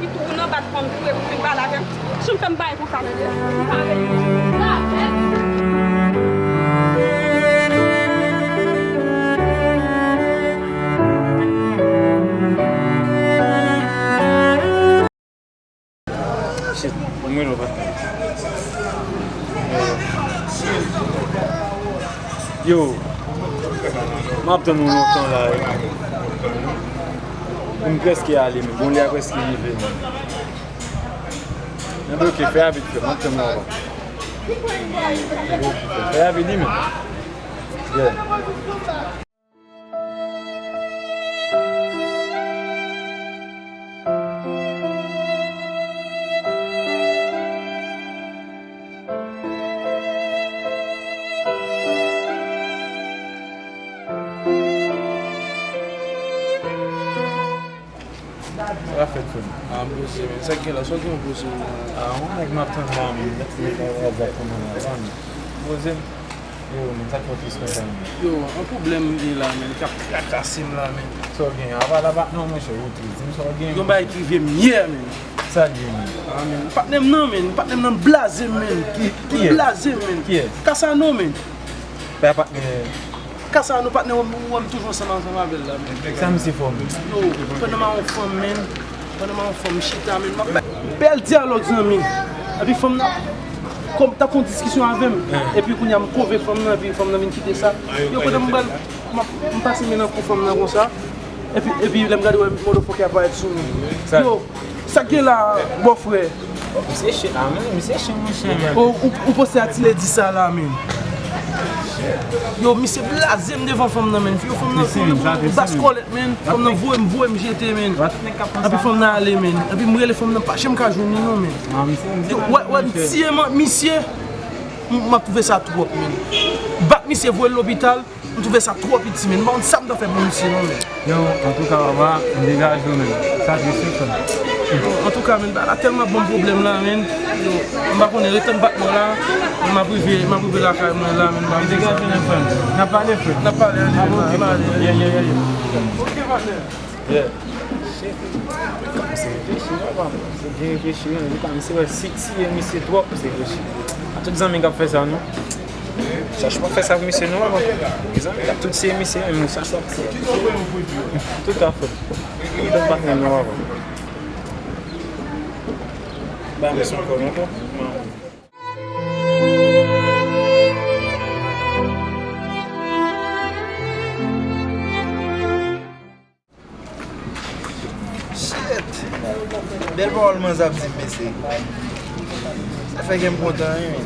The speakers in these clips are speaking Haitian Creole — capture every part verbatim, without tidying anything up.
Li tou nan bat fanm tou epi vin pale avè m. Janm fè m bagay konsa nan dèyè. M pa renmen. Shit, m rele w, patnè. Yo, m ap tann ou lontan la, wi. M prèske ale, men bon, lè a prèske rive, men. Enben, oke, fè rapid, frè, m ap tann ou anba. Enben, oke, frè, fè rapid, wi, men. Yeah. Sa fèt, frè m. Ah, poze, men. Sa k gen la? Sa w gen pou poze, men? Ah, yon nèg m ap tann la, men. Mèt mete yon wazap pou mwen la, men. Poze m. Yo, men, sa k fè w tris konsa, men? Yo, yon pwoblèm m gen la, men, k ap trakase m la, men. Sa w gen? Apa la pa, non, monchè, ou tris. Di m sa w gen. Yon bagay ki rive m yè, men. Sa l ye, men? Ah, men, patnè m nan, men. Patnè m nan blaze m, men. Ki, ki blaze m, men. Kiyès? Kasano, men. Pa patnè. Kasano, patnè, ou wè m toujou ansanm, ansanm avè l la, men. Sa misye fè w, men? Yo, pandan m a yon fanm, men. Pandan m a yon fanm, m chita, men. M ap bay bèl dyalòg, zanmi. Epi fanm nan, kòm t ap fè yon diskisyon avè m. Epi kounye a, m konvenk fanm nan, epi fanm nan vin kite sa. Yo, pandan m pral, m ap, m pase men nan kou fanm nan konsa. Epi, epi lè m gade, wè motherfucker aparèt sou nou. Yo, sa k gen la, bòfrè? Misye chen, ah, men, misye chen, monchè, men. Ou, ou, ou panse a ti lady sa la, men? Yo, misye blaze m devan fanm nan, men. Yo, fanm nan, fanm nan, bas kòlèt, men. Fanm nan voye m, voye m jete, men. Epi fanm nan ale, men. Epi m rele fanm nan, pa janm ka jwenn li, non, men. Yo, wè, wè, m tiye, man, misye. M, m ap twouve sa twòp, men. Bat misye, voye l lopital. M twouve sa twò piti, men. M pa konn sa m ta fè pou misye, non, men. Yo, antouka, papa, m degaje w, men. Sa tris, wi, frè m. Antouka, men, bagay la tèlman ban m pwoblèm la, men. Yo, m pa konnen, ret anba bò la. M ap rive, m ap rive lakay mwen la, men. M degaje w, men, frè m. N ap pale, frè. N ap pale, ale, ale. Yeah, yeah, yeah, yeah. Ok, patnè. Yeah. Shit. Kòmanse reflechi, papa. Kòmanse byen reflechi, wi. Li kòmanse wè si tiye misye twòp, se reflechi. A tout zanmi k ap fè sa, non? Chache pa fè sa pou misye, non, papa. Gen zanmi k ap tout tiye misye, men chache pa fè sa. Tout afè. Tout patnè, non, papa. Ba misye kò, non, papa. Shit! Bèl pawòl manzè ap di m, mesye. Sa fè kè m kontan, wi, men.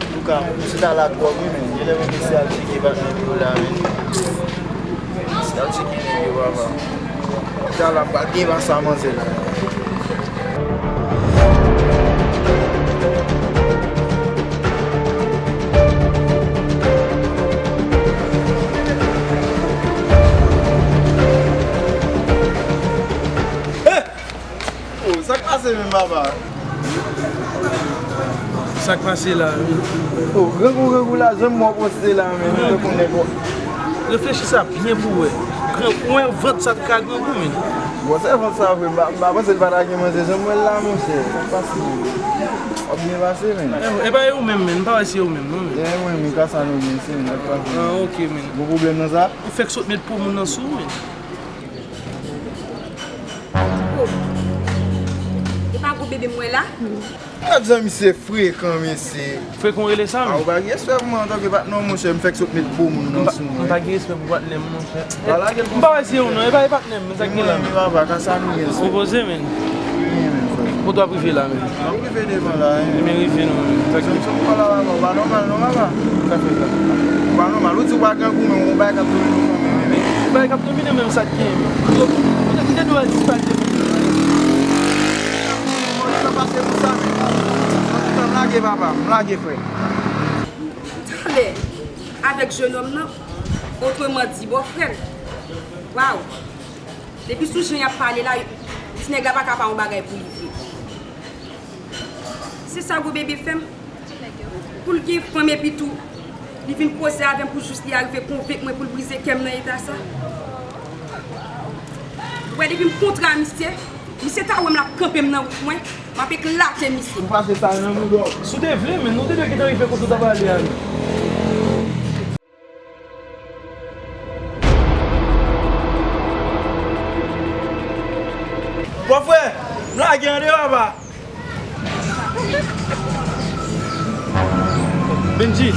Antouka, misye ta la twòp, wi, men. Genlè mwen mesye al tcheke patnè pou yo la, men. Misye al tcheke nèg yo, papa. Talè m pral gen pase a manzè la. Oh, sa k pase menm, papa? Sa k pase la menm? Oh, grangou, grangou la, janm wè w poste la menm, mwen konn nèg ou. Reflechi sa byen pou wè. Gran, ou wè vant sa ka grangou menm? Bon, se vant sa vre, m pa, m pa panse l pa ta gen manzè, janm wè l la, monchè. Sa k pase menm? W ap byen pase menm? E, e pa e ou menm, menm, m pa wè se ou menm, non, menm. E mwen, men ka sa nou gen, se menm, sa k pase menm? Ah, ok, menm. Gon pwoblèm nan sa? Ou fèk sot met po moun nan sou ou, menm. Oh. E pa gwo bebe m wè la? Gad jan misye frekan, mesye. Frekan w rele sa, menm? A, ou pa gen respè pou mwen antanke patnè w, monchè, m fèk sot met po moun nan sou mwen. M pa gen respè pou patnè m, monchè. M pa wè se ou non, e pa e patnè m, men sa k gen la, menm. Papa, ka sa nou gen, sou. Ou poze, menm. Wi, menm, frè. Kote w ap rive la, menm? M ap rive devan la, wi. Ebyen, rive non, menm. Sa k gen? Janm sot pale la, papa, ou pa nòmal non, papa. Sa k fè sa? Ou pa nòmal, ou di ou pa grangou, men ou bay k ap domine w kanmenm, wi, men. Bay k ap domine menm sa k gen. Yo, kote, kote dwe al disparèt. Bon, li pase pou sa, men. Antouka, m lage, papa. M lage, frè. Talè, avèk jenòm nan, otreman di, bòfrè l. Waw. Depi sou jan y ap pale la, ti nèg la pa ka pa yon bagay pou li vre. Se sa gwo bebe fè m. Pou l gen fanm epi tou, li vin koze avè m pou jis li arive konvenk mwen pou l brize kè m nan eta sa. Wè, depi m kontre a misye, misye ta wè m l ap kanpe m nan wout mwen, m ap eklate misye. Ou pase sa nan boudò. Si w te vle, men nou te dwe gentan rive kote w t ap ale a, wi. Bòfrè, m lage an de papa. Benji.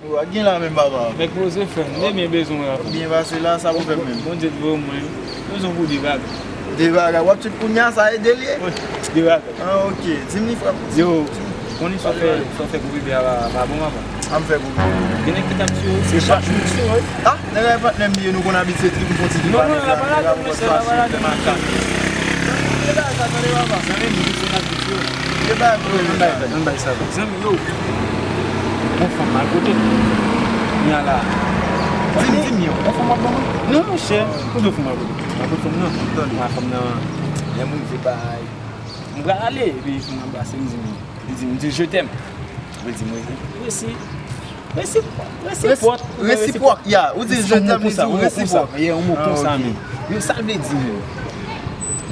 Ou a gen la menm, papa. Nèg poze frè m, li byen bezwen w la. Byen pase la, sa pou fè menm. Bondye t voye mwen. Bezwen pou de bagay. De bagay. W ap tchit kounye a, sa ede l ye? Wi, de bagay. Ah, ok. Di m li, frè m. Yo, konnen sa w fè, sa w fè pou bebe a pa, pa bon, papa. A m fè pou bebe. Gen nèg ki t ap tiye w, se chak jou misye, wi. Ah, nèg la e patnè m li ye, nou konn abitye trip, nou fon ti trip avèk la. Nèg la poko fache, fè makak. Zanmi m, misye t ap tiye w. Ann bay, ann bay sa. Zanmi yo. Bon fanm al kote l. Kounye a la. Di m, di m, yon bon fanm w ap ban mwen? Non, monchè. Kote fanm al kote? Al kote fanm nan? Mwen fanm nan. Lè m rive bay. M pral ale, epi fanm nan anbrase m, di m, li di m, di je t'aime. Li di m, resi, resi, resi, resipwòk. Resipwòk, ya. Ou di je t'aime, li di resipwòk. Yeah, yon mo konsa, men. Yo, sa l vle di, men.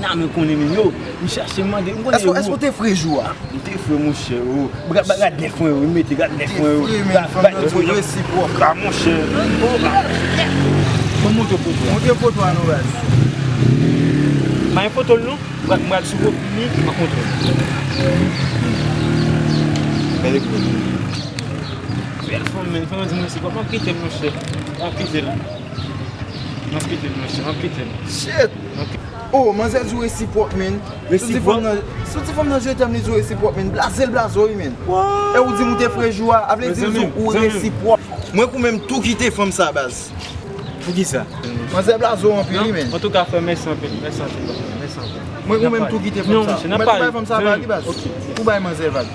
Nan men konnen men yo, m chache mande, m konnen yo. Èske w te fre jou a? M te fre, monchè, o. Gad, gad, gad nèf mwen yo, m mete, gad nèf mwen yo. Te fre, men fanm nan di resipwòk. Ba, monchè. Ban m montre foto a. Montre foto a non, baz. M pa gen foto l non. M pral, m pral sou pwofil li, m ap montre w. Bèl ekri. Bèl fanm, men fanm nan di mwen se kòman kite l, monchè. M ap kite l. M ap kite l, monchè, m ap kite l. Shit! Oh, manzè di w resipwòk, men. Resipwòk? Si w di fanm nan, si w di fanm nan je t'aime, li di w resipwòk, men. Blaze l blaze w, wi, men. E ou di m ou te fre jou a, a vle di ou resipwòk. Mwen kou menm tou kite fanm sa, baz. Poukisa? Manzè blaze w anpil, wi, men. Antouka, frè, mèsi anpil, mèsi anpil, mèsi anpil. Mwen kou menm tou kite fanm sa. Ou mèt tou bay fanm sa vag, wi, baz. Ou bay manzè vag.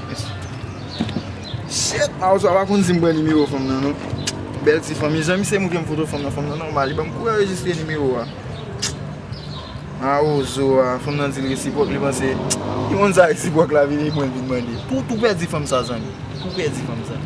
Shit, Mawozo a pa konn si m pran nimewo fanm nan, non. Bèl ti fanm, jan misye montre m foto fanm nan, fanm nan nòmal, li ban m kouraj rejistre nimewo a. Mawozo a, fanm nan di l resipwòk, li panse, li konn sa resipwòk la vini, mwen vin mande. Tou, tou pèdi fanm sa, zanmi. Tou pèdi fanm sa.